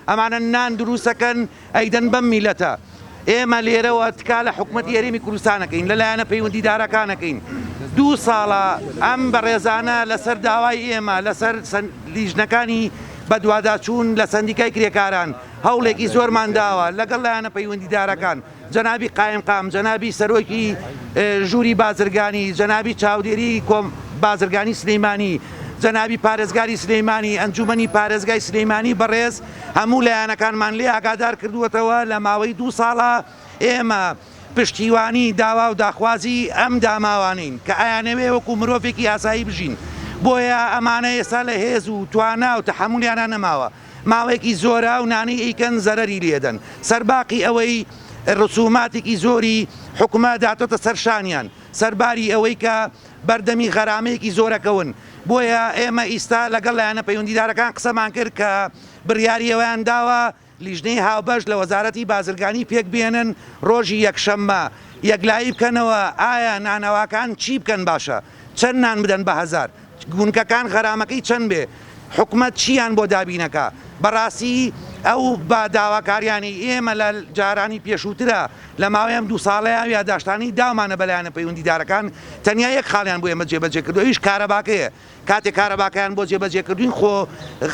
ئەمانە نان دروستەکەن ئەیدەن بەم میلەتە. ئێمە لێرەوە تکا لە حکومەتی هەرێمی کوردستان ئەکەین، لە لایەنە پەیوەندیدارەکان ئەکەین. دوو ساڵە ئەم بەڕێزانە لەسەر داوای ئێمە، لەسەر لیژنەکانی بەدواداچوون لە سەندیکای کرێکاران هەوڵێکی زۆرمان داوە لەگەڵ لایەنە پەیوەندیدارەکان، جەنابی قایمقام، جەنابی سەرۆکی ژووری بازرگانی، جەنابی چاودێری بازرگانی سلیمانی، جەنابی پارێزگاری سلیمانی، ئەنجومەنی پارێزگای سلیمانی بەڕێز، هەموو لایەنەکانمان لێ ئاگادار کردووەتەوە، لە ماوەی دوو ساڵە ئێمە پشتیوانی داوا و داخوازی ئەم داماوانەین کە ئەیانەوێ وەکو مرۆڤێکی ئاسایی بژین، بۆیە ئەمانە ئێستا لە هێز و توانا و تەحەمولیانا نەماوە، ماوەیەکی زۆرە ئەو نانەی ئەیکەن زەرەری لێدەن، سەرباقی ئەوەی ڕسوماتێکی زۆری حکومەت هاتۆتە سەر شانیان، سەرباری ئەوەی کە بەردەمی غەرامەیەکی زۆرەکەون، بۆیە ئێمە ئیستا لەگەڵ لایەنە پەیوەندیدارەکان قسەمان کرد کە بڕیاری ئەوەیان داوە لیژنەی هاوبەش لە وەزارەتی بازرگانی پێکبهێنن ڕۆژی یەکشەممە یەکلایی بکەنەوە ئایا نانەواکان چی بکەن باشە چەند نان بدەن بە هەزار گونکەکان غەرامەکەی چەند بێ حکومەت چیان بۆ دابینەکا بەڕاستی ئەو با داواکاریانەی ئێمە لە جارانی پێشووترە لە ماوەی ئەم دوو ساڵەیا ئەو یاداشتانەی داومانە بە لایەنە پەیوەندیدارەکان تەنیا یەک خاڵیان بۆ ئێمە جێبەجێ کردووە ئەویش کارەباکەیە کاتێک کارەباکەیان بۆ جێبەجێ کردوین خۆ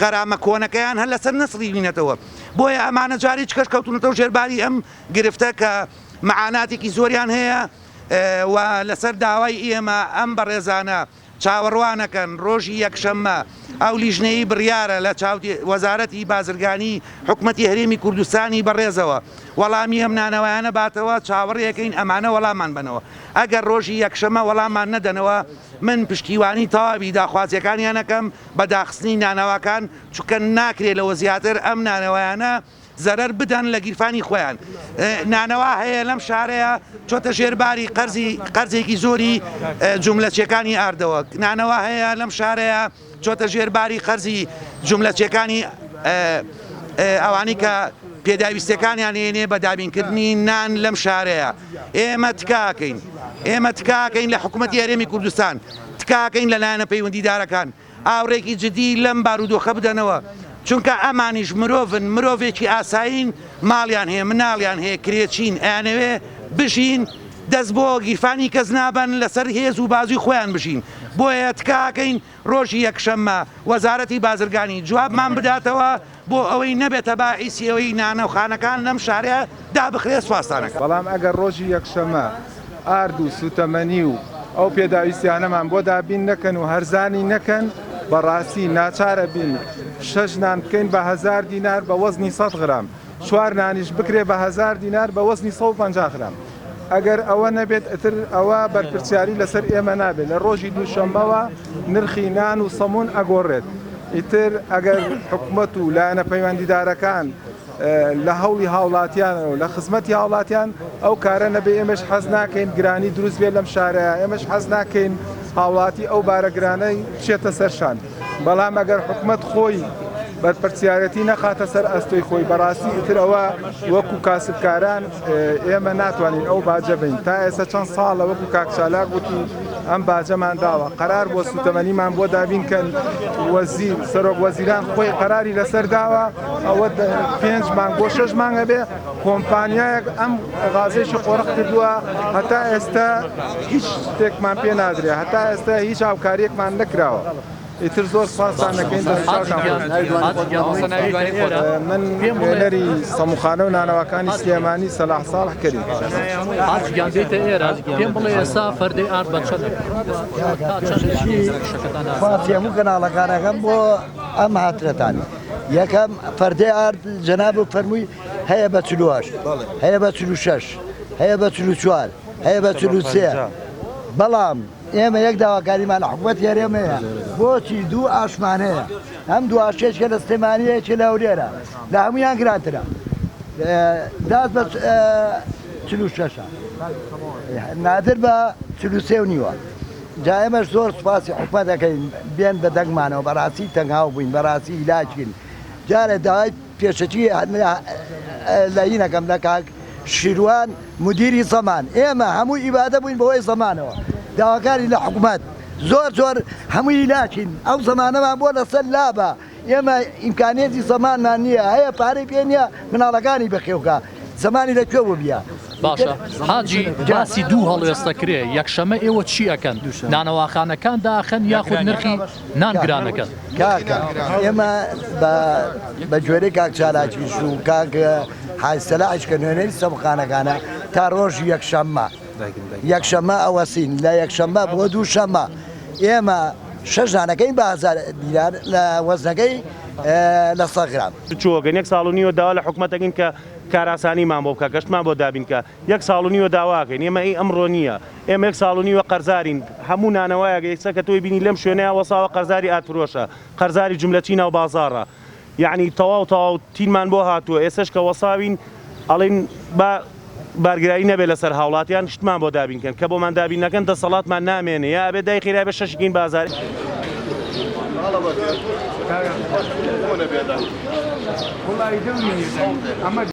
غەرامە کۆنەکەیان هەر لەسەر نەسڕیوینەتەوە بۆیە ئەمانە جارێ چکەش کەوتونەتەوە ژێرباری ئەم گرفتە کە مەعاناتێکی زۆریان هەیە و لەسەر داوای ئێمە ئەم بەڕێزانە چاوەڕوانەکەن ڕۆژی یەکشەممە ئەو لیژنەیەی بڕیارە لە وەزارەتی بازرگانی حکومەتی هەرێمی کوردستانی بەڕێزەوە وەڵامی ئەم نانەوایانە باتەوە، چاوەڕێکەین ئەمانە وەڵاممان بەنەوە، ئەگەر ڕۆژی یەکشەممە وەڵاممان نەدەنەوە من پشتیوانی تەواوی داخوازیەکانیان ئەکەم بە داخستنی نانەواکان، چونکە ناکرێ لەوە زیاتر ئەم نانەوایانە زەرەر بدەن لە گیرفانی خۆیان. نانەوا هەیە لەم شارەیە چۆتە ژێر باری قەرزی قەرزێکی زۆری جوملەچیەکانی ئاردەوە. نانەوا هەیە لەم شارەیە چۆتە ژێر باری قەرزی جوملەچیەکانی ئەوانەی کە پێداویستیەکانیان هێنێ بە دابینکردنی نان لەم شارەیە. ئێمە تکاکەین ئێمە تکاکەین لە حکوومەتی هەرێمی کوردستان تکاکەین لە لایەنە پەیوەندیدارەکان ئاوڕێکی جدی لەم بارودۆخە بدەنەوە، چونکە ئەمانیش مرۆڤن، مرۆڤێکی ئاسایین، ماڵیان هەیە، مناڵیان هەیە، کرێچین، ئەیانەوێ بژین، دەست بۆ گیرفانی کەس نابەن، لەسەر هێز و بازووی خۆیان بژین، بۆیە تکاکەین ڕۆژی یەکشەممە وەزارەتی بازرگانی جوابمان بداتەوە بۆ ئەوەی نەبێتە باعیسی ئەوەی نانەوخانەکان لەم شارە دابخرێت، سوپاستان ئەکەم. بەڵام ئەگەر ڕۆژی یەکشەممە ئارد و سوتەمەنی و ئەو پێداویستیانەمان بۆ دابین نەکەن و هەرزانی نەکەن بەڕاستی ناچارە بین شەش نان بکەین بە هەزار دینار بە وەزنی 100 غرام چوار نانیش بکرێ بە هەزار دینار بە وەزنی 150 غرام ئەگەر ئەوە نەبێت ئەتر ئەوە بەرپرسیاری لەسەر ئێمە نابێت لە ڕۆژی دووشەممەوە نرخی نان و سەمون ئەگۆڕێت ئیتر ئەگەر حکومەت و لایەنە پەیوەندیدارەکان لە هەوڵی هاوڵاتیانن و لە خزمەتی هاوڵاتیان ئەو کارە نەبێ ئێمەش حەز ناکەین گرانی دروست بێت لەم شارەیە ئێمەش حەز ناکەین هاوڵاتی ئەو بارە گرانەی بچێتە سەر شان بەڵام ئەگەر حکومەت خۆی بەرپرسیارەتی نەخاتە سەر ئەستۆی خۆی بەڕاستی ئیتر ئەوە وەکو کاسبکاران ئێمە ناتوانین ئەو باجە بین تا ئێستا چەند ساڵە وەکو کاک چالاک وتی ئەم باجەمان داوە قەرار بۆ سوتەمەنیمان بۆ دابین کەن وەزیر سەرۆک وەزیران خۆی قەراری لەسەر داوە ئەوە پێنج مانگ بۆ شەش مانگ ئەبێ کۆمپانیایەک ئەم غازێکی قۆرخ کردووە هەتا ئێستا هیچ شتێکمان پێ نادرێ هەتا ئێستا هیچ هاوکاریەکمان نەکراوە ئیتر زۆر سپاستان دەکەین دەستچاوتان خۆش من نوێنەری سەموخانە و نانەواکانی سلێمانی سەلاح ساڵح کەریم. حاج گیان دێیتە ئێرە پێم بڵێ ئێستا فەردەی ئارد بە چەندە؟ سپاسی هەموو کەناڵەکان ئەکەم بۆ ئەم هاتنەتان. یەکەم فەردەی ئارد جەنابت فەرمووی هەیە بە 48 هەیە بە 46 هەیە بە 44 هەیە بە 43 بەڵام ئێمە یەک داواکاریمان لە حکومەتی هەرێم هەیە بۆچی دوو ئاشمان هەیە ئەم دوو ئاشە یەکێ لە سلێمانیە یەکێ لە هەولێرە لە هەمویان گرانترە داس بە 46 نادر بە 43 و نیوە. جا ئێمەش زۆر سوپاسی حکومەت ئەکەین بێن بە دەنگمانەوە بەڕاستی تەنگاو بووین بەڕاستی هیلاکین جارێ داوای پێشەکی لە هینەکەم لە کاک شیروان مدیری زەمان ئێمە هەموو ئیبادە بووین بەوەی زەمانەوە داواکاری لە حکومەت زۆر زۆر هەموو هیلاکین ئەو زەمانەمان بۆ لەسەر لابە ئێمە ئیمکانیەتی زەمانمان نییە هەیە پارەی پێ نییە مناڵەکانی بەخێوکا زمانی لە کوێ بیا. باشە حاجی باسی دوو هەڵوێستە کرێ یەکشەمە ئێوە چی ئەکەن نانەواخانەکان داخەن یاخود نرخی نان گرانەکەن؟ کاکە ئێمە بە گوێرەی کاک چالاکیش و کاک حاج سەلاحیش کە نوێنەری سەبخانەکانە تا ڕۆژی یەکشەممە یەکشەممە ئەوەسین لە یەکشەممە بۆ دووشەممە ئێمە شەش دانەکەین بە هەزار دینار لە وەزنەکەی لە سە غرام. چووەکەین یەک ساڵ و نیوە داوا لە حکومەت ئەکەین کە کارئاسانیمان بۆ بکا گەشتمان بۆ دابین کا یەک ساڵ و نیوە داوا ئەکەین ئێمە ئی ئەمڕۆ نییە ئێمە یەک ساڵ و نیوە قەرزارین هەموو نانەوایەک ئێستا کە تۆی بینی لەم شوێنەیا وەساوە قەرزاری ئاردفرۆشە قەرزاری جوملەچی ناو بازاڕە یەعنی تەواو تەواو تینمان بۆ هاتووە ئێستەش کە وەساوین ئەڵێین با بارگرانی نەبێت لەسەر هاوڵاتیان شتمان بۆ دابین کەن کە بۆمان دابین نەکەن دەسەڵاتمان نامێنێ یا ئەبێ دای خێرا بێ شەشکین بازار.